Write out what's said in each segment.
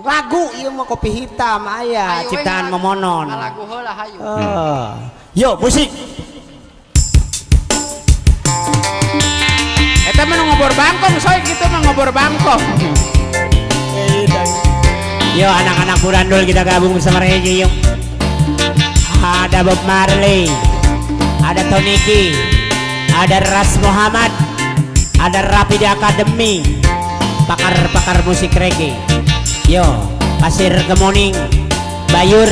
Lagu ieu mah kopi hitam aya ciptaan Momonon. Lagu heula hayu. Yo musik. Eta mah ngobor bangkong soy gitu mah ngobor bangkong. Yo anak-anak Burandul kita gabung bersama Reggae yuk. Ada Bob Marley, ada Toniki, ada Ras Muhammad, ada Rapid Academy, pakar-pakar musik reggae. Yo, Pasir Kemuning, Bayur,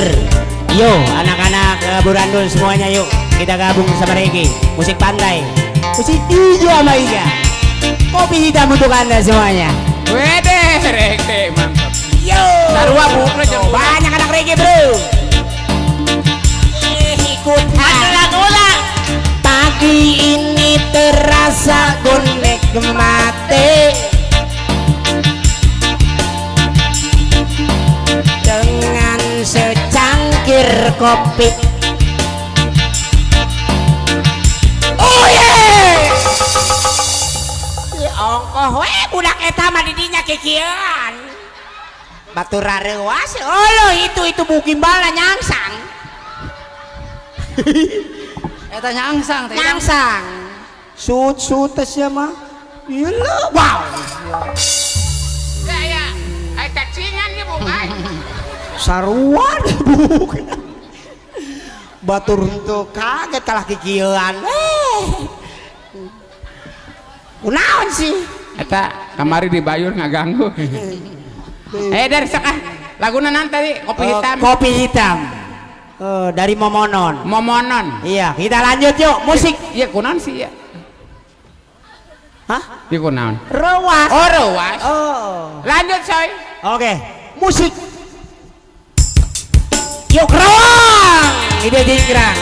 yo anak-anak Burandul semuanya yuk kita gabung sama reggae, musik pantai, musik hijau sama iga, kopi hitam untuk anda semuanya. Wede, reggae mantap. Yo, sarua bu, banyak anak reggae bro. Ikutan ulang. Pagi ini terasa gonek mate dengan secangkir kopi. Oh yeah. Ongkoh we budak eta mah didinya kikieuan. Batur rareuwas. Oh lo itu bukimbala nyangsang. Eta nyangsang teh. Nyangsang. Sut-sut teh sia mah. Ieu wow. Ya ya, ai cacingan ieu bukan. Saruan buk. Batur tuh kaget kalah kikieuan. Kunaon sih? Eta kamari di Bayur ngaganggu. Dari sok ah. Laguna naon tadi? Kopi hitam. Kopi hitam. Dari Momonon. Momonon. Iya, kita lanjut yuk musik. Iya, kunaon sih ya? Hah? Iya kunaon? Rewas. Oh, rewas. Oh. Lanjut, coy. Oke, musik. Yuk kerawang. Ide jingkrang.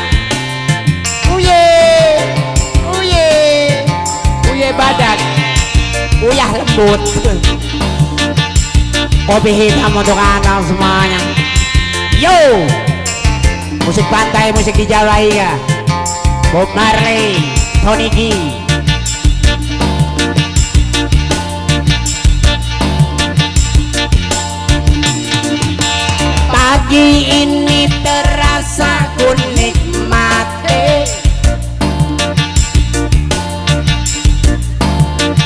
Uye. Uye. Uye badak. Uyah lembut. Kopi hitam untuk anda semuanya. Yo. Musik pantai, musik di Jawa ya. Bob Marley, Tony G. Pagi ini terasa ku nikmati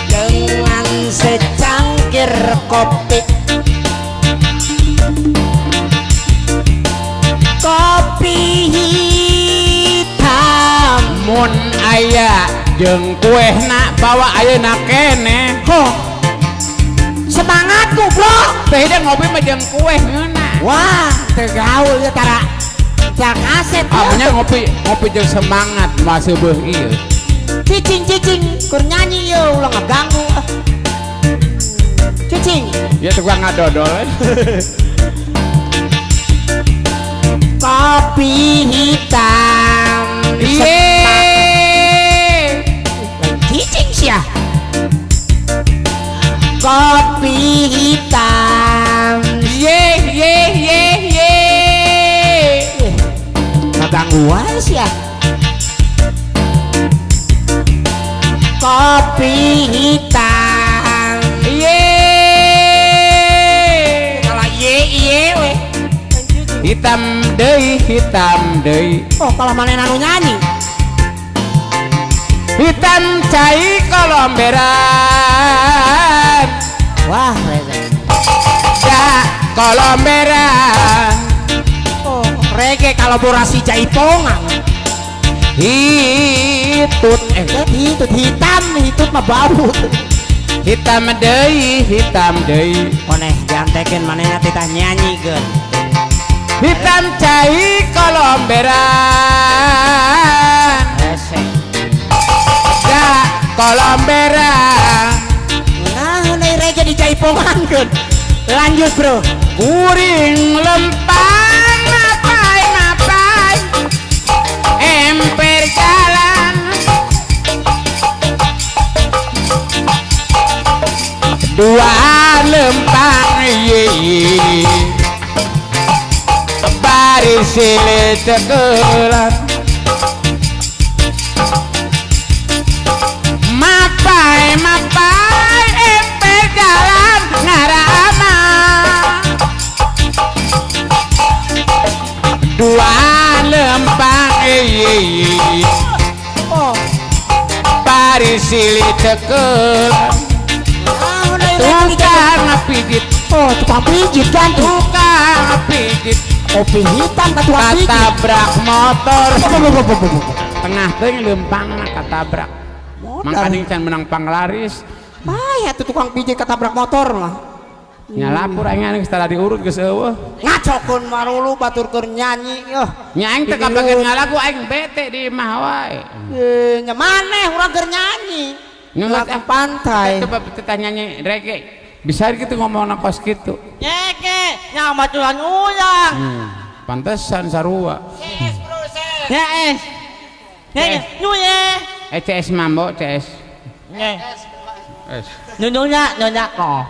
dengan secangkir kopi. Kopi hitam mun aya jeung kuehna bawa ayeuna keneh. Ho. Semangat goblok. Teh da ngopi mah jeung kueh ngeunah. Wah, teu gaul ya tara. Tara kaset. Ah, ngopi ngopi jeung semangat mah seubeuh ieu. Cicing-cicing keur nyanyi ieu ulah ngaganggu. Cicing. Ya tukang ngadodol. Kopi hitam. Iye. Cicing sia. Kopi hitam. Ye ye ye ye. Ngaganggu wae sia. Kopi hitam. Ye. Kalau ye ye we. Hitam deui, hitam deui. Oh, kalau manehna nu nyanyi. Hitam cai kolomberan. Wah, reggae. Ya, kolomberan. Oh, reggae kolaborasi jaipongan. Hitut, hitut hitam, hitut mah bau. Hitam deui, hitam deui. Oneh diantekeun manehna titah nyanyi geun. Hitam cai kolomberan. Hese. Ya kolomberan. Nah, euy reggae di jaipongan geun. Lanjut, bro. Kuring lempang mapai mapai. Emper jalan. Dua lempang ye. Bari silih tekelan. Mapai mapai emper jalan ngarama. silih cekel. Tukang pijit. Oh, tukang pijit kan tuh. Tukang pijit. Kopi hitam ka tukang pijit. Katabrak motor. Tengah teuing leumpangna katabrak. Mangkaning can menang panglaris. Bahaya tuh tukang pijit katabrak motor mah. Nya lapor aing geus tara diurut geus eueuh. Ngacokeun marulu batur keur nyanyi euh. Nya aing teh kabagian ngalagu aing bete di imah wae. Nya maneh urang keur nyanyi. Lagu pantai. Coba kita nyanyi reggae. Bisa gitu ngomongna kos kitu. Nyeke, nya maturan urang. Pantesan sarua. CS bro, CS. CS. Nyuye. CS mambo CS. Nye. S. Nyonya nyonya ko.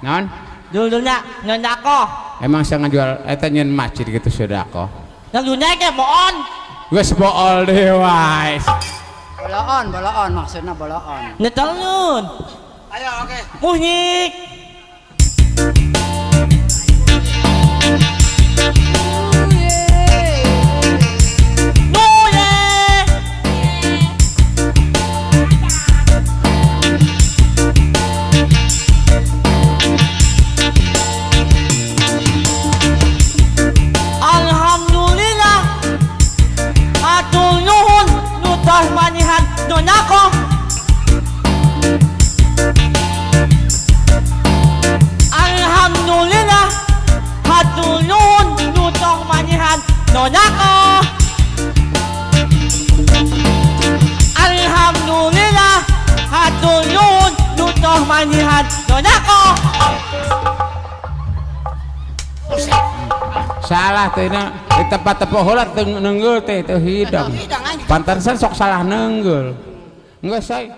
Non? Dulunya nyonya ko. Emang saya ngajual eta nyeun masjid gitu sedekah. Yang dunya ke boon. Geus bool deui wae. Boloon, boloon maksudna boloon. Nyetel nyun. Ayo oke. Munyik. Alhamdulillah atur nuhun nu tos manihan nonyako. Alhamdulillah hatur nuhun nu tos manihan nonyako. Alhamdulillah hatur nuhun nu tos manihan nonyako. Salah teh na di tempat tepo heula teu neunggul teh teu hidang. Pantesan sok salah neunggul. Geus say.